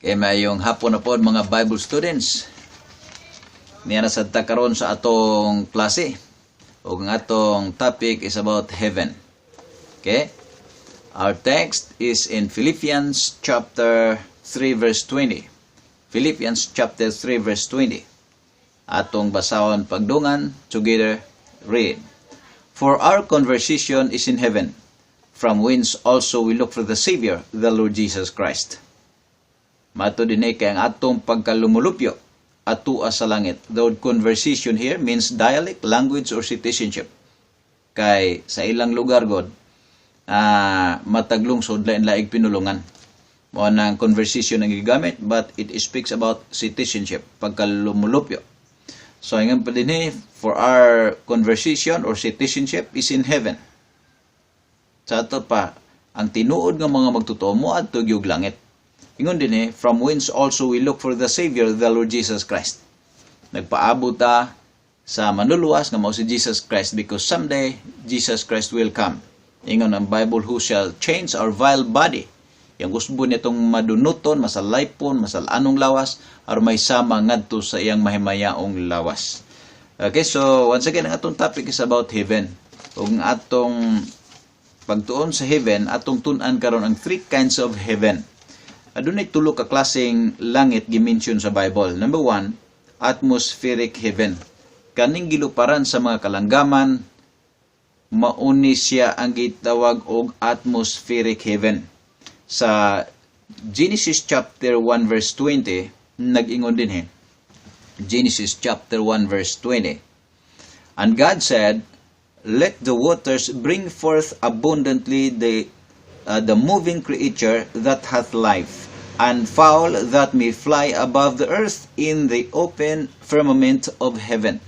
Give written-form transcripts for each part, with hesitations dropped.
Kay maayong hapon na pod, mga Bible students. Niya na sad ta karon sa atong klase. Ug ang atong topic is about heaven. Okay? Our text is in Philippians chapter 3 verse 20. Philippians chapter 3 verse 20. Atong basahon pagdungan, together read. "For our conversation is in heaven, from whence also we look for the Savior, the Lord Jesus Christ." Matud dinhi kay ang atong pagkalumulupyo atua sa langit. The word "conversation" here means dialect, language, or citizenship. Kay sa ilang lugar god, matag lungsod lain laing pinulungan. Mao nang "conversation" ang gigamit, but it speaks about citizenship, pagkalumulupyo. So ingon pa dinhi, "For our conversation or citizenship is in heaven." Sa ato pa, ang tinuod nga mga magtotoo mo adto gyud langit. Ingon dinhi, "From whence also we look for the Savior, the Lord Jesus Christ." Nagpaabot ta sa manluluwas nga mao si Jesus Christ because someday Jesus Christ will come. Ingon ang Bible, "Who shall change our vile body." Yang usbon nitong madunuton, masalaypon, masalanong lawas, aron mahisama ngadto sa iyang mahimayaong lawas. Okay, so once again, ang atong topic is about heaven. Ug ang atong pagtuon sa heaven, atong tun-an karon ang three kinds of heaven. Adunay tulo ka klaseng langit gi-mention sa Bible. Number one, atmospheric heaven. Kaning giluparan sa mga kalanggaman, mauni siya ang gitawag og atmospheric heaven. Sa Genesis chapter 1 verse 20, nag-ingon dinhi. Genesis chapter 1 verse 20. "And God said, 'Let the waters bring forth abundantly the moving creature that hath life, and fowl that may fly above the earth in the open firmament of heaven.'"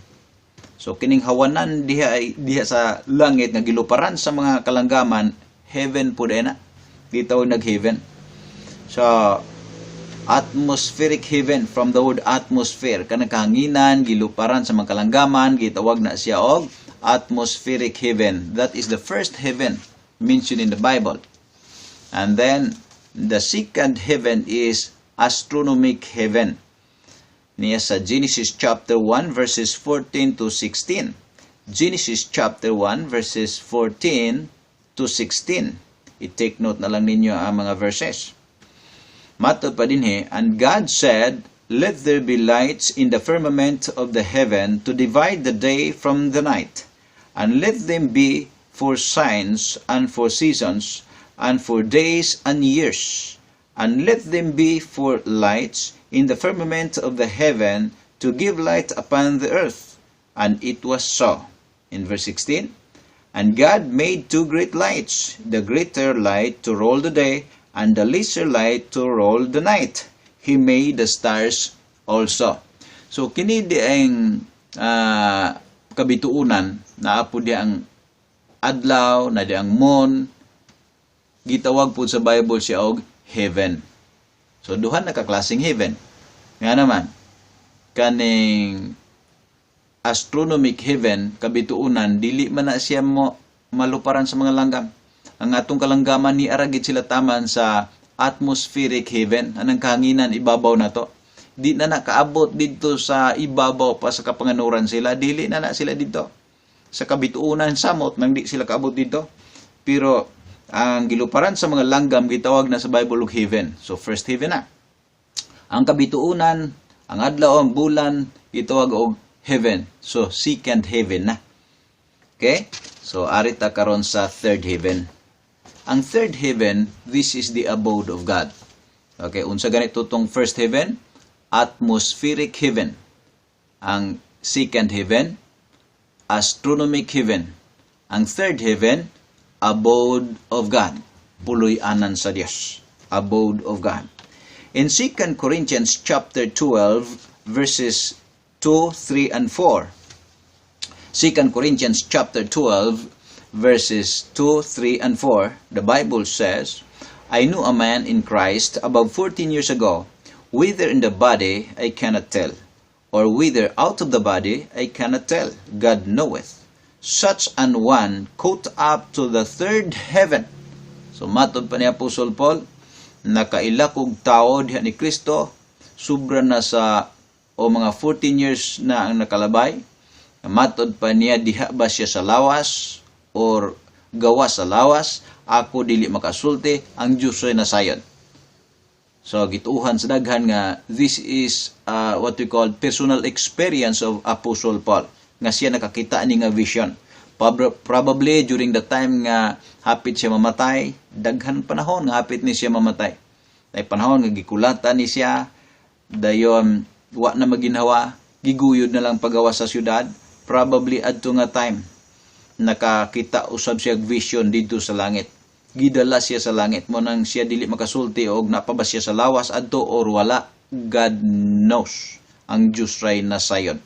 So kining hawanan diha ay diha sa langit nga giluparan sa mga kalanggaman, heaven pud na. Gitawag nag heaven. So atmospheric heaven, from the word "atmosphere", kanang kahanginan, giluparan sa mga kalanggaman, gitawag na siya og atmospheric heaven. That is the first heaven mentioned in the Bible. And then the second heaven is astronomic heaven. Niya sa Genesis chapter 1 verses 14 to 16. Genesis chapter 1 verses 14 to 16. I-take note na lang ninyo ang mga verses. Matod pa dinhi, "And God said, 'Let there be lights in the firmament of the heaven to divide the day from the night, and let them be for signs and for seasons, and for days and years. And let them be for lights in the firmament of the heaven to give light upon the earth.' And it was so." In verse 16, "And God made two great lights, the greater light to rule the day, and the lesser light to rule the night. He made the stars also." So kini di ang kabituunan, naa po di ang adlaw, na di ang moon, gitawag po sa Bible siya og heaven. So duha na ka klaseng heaven. Nga naman, kaning astronomic heaven, kabituunan, dili man na siya mo maluparan sa mga langgam. Ang atong kalanggaman ni ara gid sila taman sa atmospheric heaven, anang kahanginan ibabaw na to. Di na nakaabot didto sa ibabaw pa sa kapanganuran sila, dili na na sila didto. Sa kabituunan samot nang di sila kaabot didto. Pero ang giluparan sa mga langgam gitawag na sa Bible og heaven. So first heaven na. Ang kabituunan, ang adlaw, ang bulan gitawag og heaven. So second heaven na. Okay? So ari ta karon sa third heaven. Ang third heaven, this is the abode of God. Okay, unsa ganito tong first heaven? Atmospheric heaven. Ang second heaven, astronomic heaven. Ang third heaven, abode of God. Puloy-anan sa Dios. Abode of God. In 2 Corinthians chapter 12 verses 2, 3 and 4. 2 Corinthians chapter 12 verses 2, 3 and 4, the Bible says, "I knew a man in Christ about 14 years ago, whether in the body I cannot tell, or whether out of the body I cannot tell, God knoweth. Such an one caught up to the third heaven." So matod pa ni Apostle Paul, Nakaila kog tao diha ni Kristo, sobra na sa o mga 14 years na ang nakalabay. Matod pa niya, diha ba siya sa lawas or gawas sa lawas, ako dili makasulti, ang Diyos ay nasayod. So gituuhan sa daghan nga this is what we call personal experience of Apostle Paul, nga siya nakakita ni nga vision. Probably during the time nga hapit siya mamatay, daghan panahon nga hapit ni siya mamatay. Ay panahon nga gikulatan ni siya, dayon wa na maginhawa, giguyod na lang pagawas sa syudad. Probably adto nga time nakakita usab siya vision didto sa langit. Gidala siya sa langit mo nang siya dili makasulti og naa pa ba siya sa lawas adto or wala, God knows. Ang Diyos ray nasayod.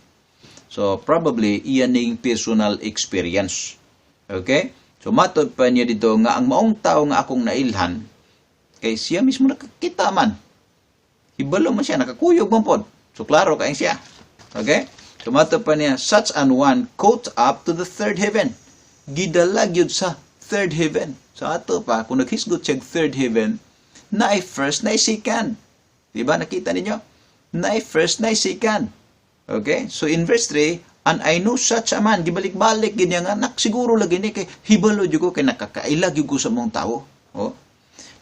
So probably iya ning personal experience. Okay? So matod pa niya dito nga ang maong tao nga akong nailhan, kay siya mismo nakakita man. Hibalo man siya, nakakuyog man pod. So klaro kay siya. Okay? So matod pa niya, such an one caught up to the third heaven. Gidala gyud sa third heaven. So ato pa, kung naghisgot siya third heaven, naay first, naay second. Diba? Nakita ninyo? Naay first, naay second. Okay? So in verse 3, "And I know such a man," gibalik-balik gid niya nga, nak siguro lagi ni kay hibalo jud ko kay nakakaila gyud ko sa maong tao. Oh.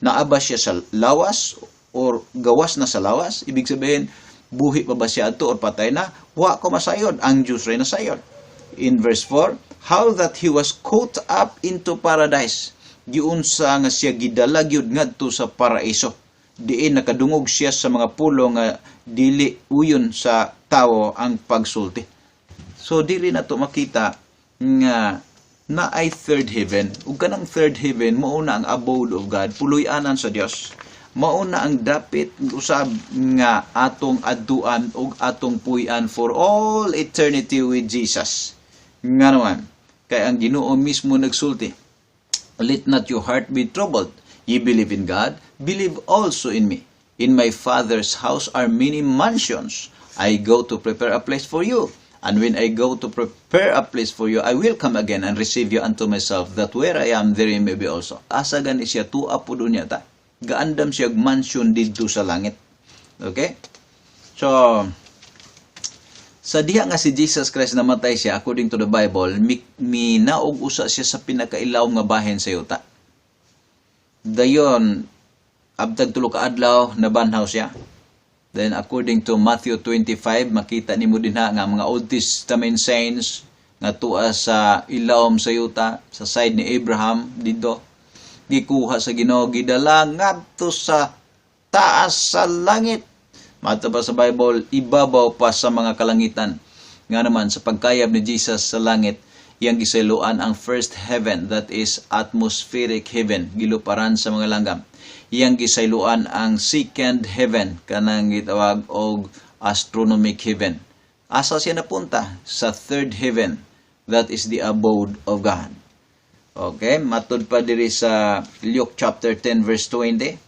Naa ba siya sa lawas or gawas na sa lawas? Ibig sabihin, buhi pa ba siya adto or patay na? Wa ko masayod, ang Diyos ray nasayod. In verse 4, "How that he was caught up into paradise." Giunsa nga siya gidala gyud ngadto sa paraiso. Diin nakadungog siya sa mga pulong nga dili uyon sa tawo ang pagsulti. So diri na to makita nga naay third heaven. Ug kanang third heaven, mao na ang abode of God, puloy-anan sa Dios. Mao na ang dapit usab nga atong adtuan ug atong puy-an for all eternity with Jesus. Nga naman, kay ang Ginoo mismo nagsulti, "Let not your heart be troubled. Ye believe in God, believe also in me. In my Father's house are many mansions. I go to prepare a place for you. And when I go to prepare a place for you, I will come again and receive you unto myself, that where I am, there you may be also." Asa gani siya tua po niya ta? Gaandam siya og mansion didto sa langit. Okay? So, sa diha nga si Jesus Christ namatay siya, according to the Bible, minaog usa siya sa pinakailawom nga bahin sa yuta. Dayon, abtag 3 ka adlaw, nabanhaw siya. Then according to Matthew 25, makita nimo dinha nga mga Old Testament saints nga tua sa ilawom sa yuta, sa side ni Abraham didto, gikuha sa Ginoo, gidala ngadto sa taas sa langit. Matod pa sa Bible, ibabaw pa sa mga kalangitan. Nga naman, sa pagkayab ni Jesus sa langit, iyang gisayloan ang first heaven, that is atmospheric heaven, giluparan sa mga langgam. Iyang gisayloan ang second heaven, kanang gitawag og astronomic heaven. Asa siya napunta? Sa third heaven, that is the abode of God. Okay, matud pa diri sa Luke chapter 10 verse 20,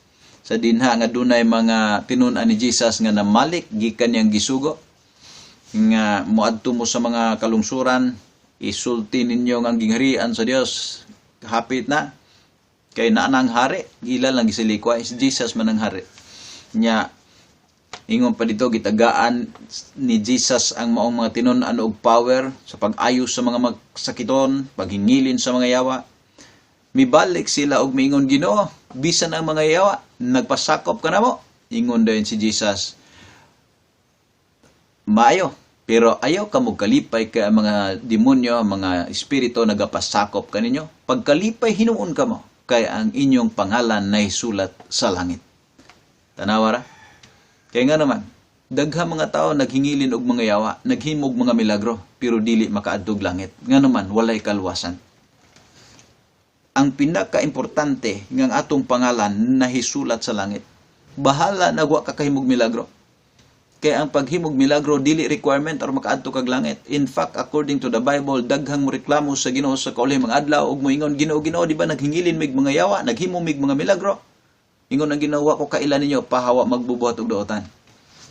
sa dinha nga dunay mga tinun-an ni Jesus nga namalik gikan niyang gisugo nga moadto mo sa mga kalungsuran, isulti ninyo nga ang gingharian sa Dios hapit na, kay naa nang hari, ila lang gisilikway, si Jesus man ang hari nya. Ingon pa dito, gitagaan ni Jesus ang maong mga tinun-an og power sa pag-ayos sa mga magsakiton, paghingilin sa mga yawa. Mibalik sila og miingon, "Ginoo, bisan ang mga yawa nagpasakop kanamo." Ingon dayon si Jesus, "Maayo, pero ayaw ka mo kalipay kay ang mga demonyo, ang mga espiritu nagapasakop kaninyo. Pagkalipay hinuon kamo kay ang inyong pangalan nahisulat sa langit." Tanawa ra. Kaya nga naman, daghang mga tao naghingilin og mga yawa, naghimog mga milagro, pero dili makaadtog langit. Nga naman, walay kalwasan. Ang pinaka-importante nga ang atong pangalan nahisulat sa langit. Bahala na wa ka kahimog milagro. Kaya ang paghimog milagro dili requirement aron makaadto kag langit. In fact, according to the Bible, daghang mo reklamo sa Ginoo sa kaulahing mga adlaw ug moingon, "Ginoo, Ginoo, di ba naghingilin mig mga yawa, naghimo mig mga milagro?" Ingon ang Ginoo, "Wa ko kaila ninyo, pahawa, magbubuhat og dautan."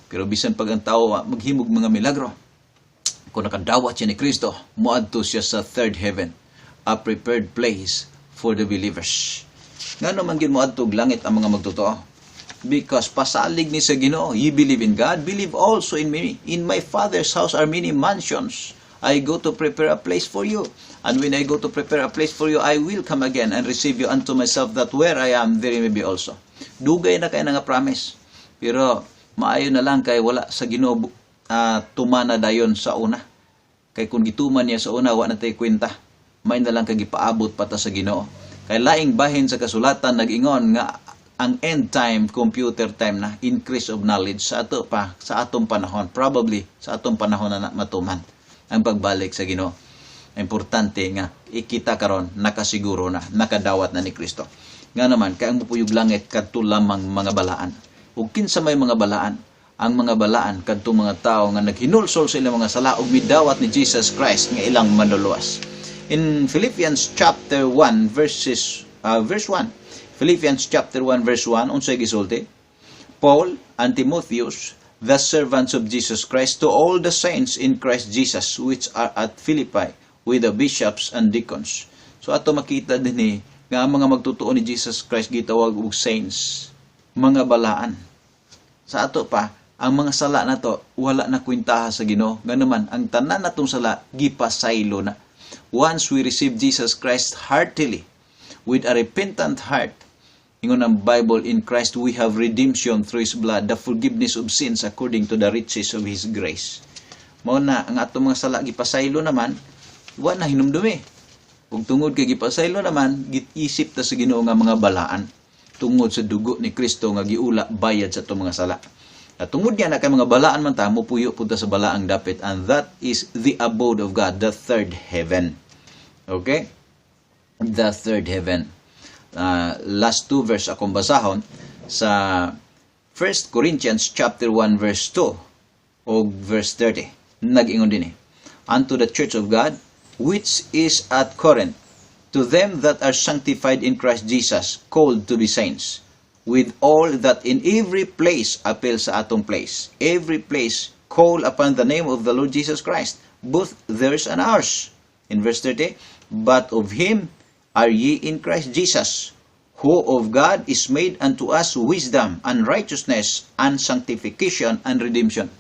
Pero bisan pag ang tao maghimog mga milagro, kung nakadawat siya ni Kristo, moadto siya sa third heaven, a prepared place for the believers. Ngano man gyud moadto og langit ang mga magtotoo? Because pasalig ni sa Ginoo, "Ye believe in God, believe also in me. In my Father's house are many mansions. I go to prepare a place for you. And when I go to prepare a place for you, I will come again and receive you unto myself, that where I am, there you may be also." Dugay na kay nga promise. Pero maayo na lang kay wala sa Ginoo tumana dayon sa una. Kay kung gituman niya sa una, wa na tay kwenta. May na lang kay gipaabot pa ta sa Ginoo. Kay laing bahin sa kasulatan nag-ingon nga ang end time, computer time na, increase of knowledge sa ato pa, sa atong panahon, probably sa atong panahon na matuman ang pagbalik sa Ginoo. Importante nga ikita karon nakasiguro na, nakadawat na ni Kristo. Nga naman kay ang mupuyog langit kadto lamang mga balaan. Ug kinsa may mga balaan? Ang mga balaan kadtong mga tawo nga naghinulsol sa ilang mga sala ug midawat ni Jesus Christ nga ilang manluluwas. In Philippians chapter 1 verses verse 1. Philippians chapter 1 verse 1, unsay gisulti? "Paul and Timotheus, the servants of Jesus Christ, to all the saints in Christ Jesus which are at Philippi, with the bishops and deacons." So ato makita dinhi nga ang mga magtutuo ni Jesus Christ gitawag og saints, mga balaan. Sa ato pa, ang mga sala nato wala na kwentaha sa Ginoo. Ngano man, ang tanan natong sala gipasaylo na. Once we receive Jesus Christ heartily, with a repentant heart, ingon ang Bible, in Christ we have redemption through His blood, the forgiveness of sins according to the riches of His grace. Mao na ang atong mga sala gipasaylo naman, wa na hinumdumi. Ug tungod kay gipasaylo naman, giisip ta sa Ginoo nga mga balaan tungod sa dugo ni Kristo nga giula bayad sa atong mga sala. At tungod niya na kay mga balaan man ta, mupuyo pud ta sa balaang dapit, and that is the abode of God, the third heaven. Okay? The third heaven. Last two verse akong basahon sa 1 Corinthians chapter 1 verse 2 o verse 30. Nag-ingon dinhi, "Unto the church of God which is at Corinth, to them that are sanctified in Christ Jesus, called to be saints, with all that in every place," appeal sa atong place, "every place call upon the name of the Lord Jesus Christ, both theirs and ours." In verse 30, "But of him are ye in Christ Jesus, who of God is made unto us wisdom and righteousness and sanctification and redemption."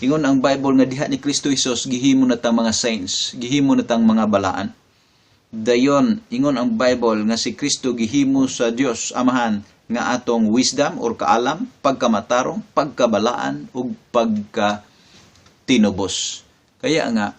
Ingon ang Bible nga diha ni Kristo Jesus gihimo na tang mga saints, gihimo na tang mga balaan. Dayon ingon ang Bible nga si Kristo gihimo sa Dios Amahan nga atong wisdom or kaalam, pagkamatarong, pagkabalaan ug pagkatinubos. Kaya nga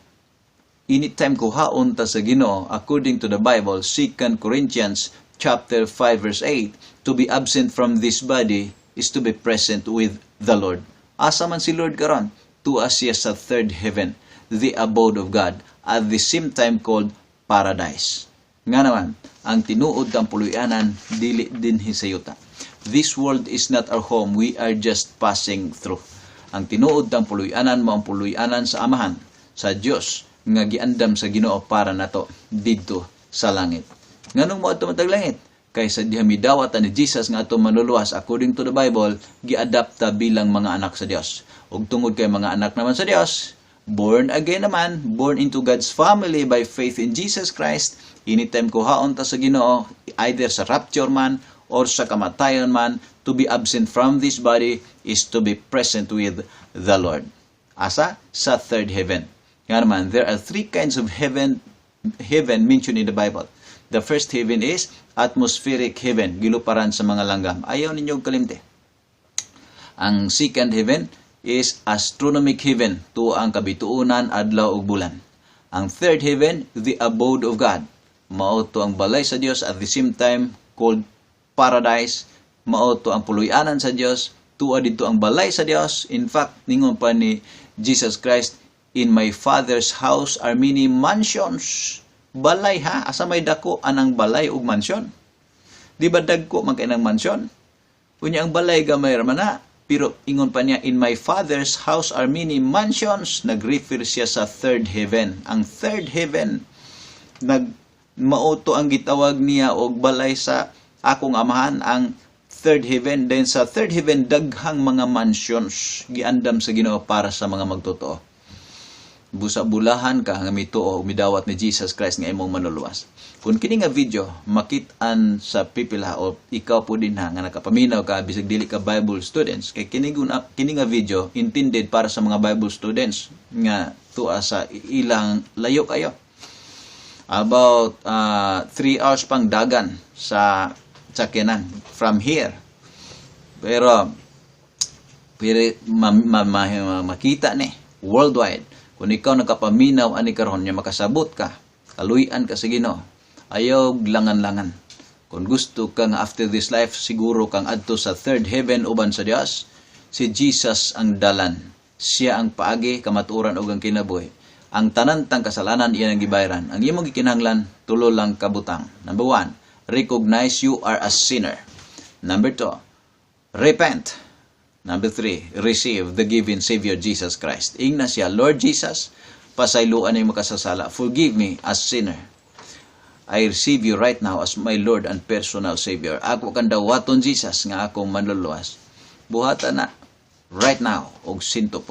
anytime kuhaon ta sa Ginoo, according to the Bible, 2 Corinthians chapter 5 verse 8, to be absent from this body is to be present with the Lord. Asa man si Lord karon? Tuwa siya sa third heaven, the abode of God, at the same time called paradise. Nga naman, ang tinuod kang puloy-anan dili dinhi sa yuta. This world is not our home, we are just passing through. Ang tinuod kang puloy-anan mao ang puloy-anan sa Amahan, sa Dios nga giandam sa Ginoo para nato didto sa langit. Nganong moadto man tag langit? Kay sa diha midawat ni Jesus nga atong manluluwas, according to the Bible, giadapta bilang mga anak sa Dios. Ug tungod kay mga anak naman sa Dios, born again naman, born into God's family by faith in Jesus Christ, anytime kuhaon ta sa Ginoo, either sa rapture man or sa kamatayon man, to be absent from this body is to be present with the Lord. Asa? Sa third heaven. Nga naman, there are three kinds of heaven mentioned in the Bible. The first heaven is atmospheric heaven, giluparan sa mga langgam. Ayaw ninyo kalimti. Ang second heaven is astronomic heaven, tuo ang kabituonan, adlaw ug bulan. Ang third heaven, the abode of God. Mao to ang balay sa Dios, at the same time called paradise. Mao to ang puloy-anan sa Dios. Tuwa didto ang balay sa Dios. In fact, ningon pa ni Jesus Christ, "In my Father's house are many mansions." Balay ha, asa may dako anang balay ug mansyon? Di ba dagko man kay nang mansyon? Unya ang balay gamay ra man na. Pero ingon pa niya, "In my Father's house are many mansions." Nag-refer siya sa third heaven. Ang third heaven, nag mao to ang gitawag niya og balay sa akong Amahan, ang third heaven. Then sa third heaven, daghang mga mansions giandam sa Ginoo para sa mga magtotoo. Busa bulahan ka nga mituo, midawat ni Jesus Christ nga imong Manluluwas. Kung kini nga video makit-an sa pipila o ikaw po din ha nga nakapaminaw ka bisag dili ka Bible students, kay kini nga video intended para sa mga Bible students nga tua sa ilang layo kayo, about 3 hours pang dagan sa sakyanan from here, pero pero makita ni worldwide. Kung ikaw nakapaminaw ani karon nya makasabot ka, kaluy-an ka sa Ginoo, ayaw langan-langan. Kung gusto ka nga after this life siguro kang adto sa third heaven uban sa Dios, si Jesus ang dalan. Siya ang paagi, kamatuoran ug ang kinabuhi. Ang tanan tang kasalanan iya ang gibayaran. Ang imong gikinahanglan, tulo lang ka butang. Number 1, recognize you are a sinner. Number 2, repent. Number 3, receive the given Savior Jesus Christ. Ingna siya, "Lord Jesus, pasayloa ang makasasala. Forgive me as sinner. I receive you right now as my Lord and personal Savior. Ako kang dawaton, Jesus, nga akong Manluluwas." Buhata na right now og 100%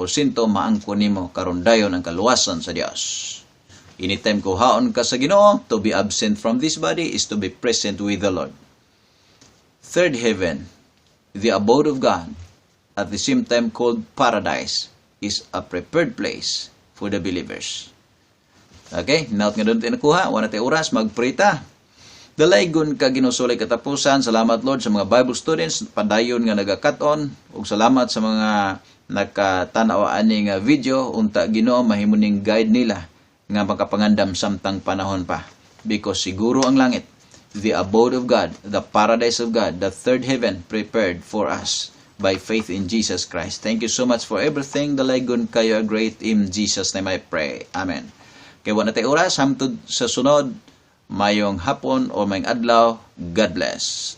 maangkon nimo karon dayon ang kaluwasan sa Dios. Anytime kuhaon ka sa Ginoo, to be absent from this body is to be present with the Lord. Third heaven, the abode of God, at the same time called paradise, is a prepared place for the believers. Okay, naot nga doon tayo nakuha, wala tayo oras, magprita. Dalaygon ka Ginoo sa walay katapusan. Salamat, Lord, sa mga Bible students padayon nga nagakat-on ug salamat sa mga nakatanaw ani nga video. Unta, Ginoo, mahimo ning guide nila nga makapangandam samtang panahon pa. Because siguro ang langit, the abode of God, the paradise of God, the third heaven prepared for us by faith in Jesus Christ. Thank you so much for everything. Dalaygon kayo, great. In Jesus' name I pray. Amen. Kay wala tay oras, hamtod sa sunod, mayong hapon o mayong adlaw. God bless.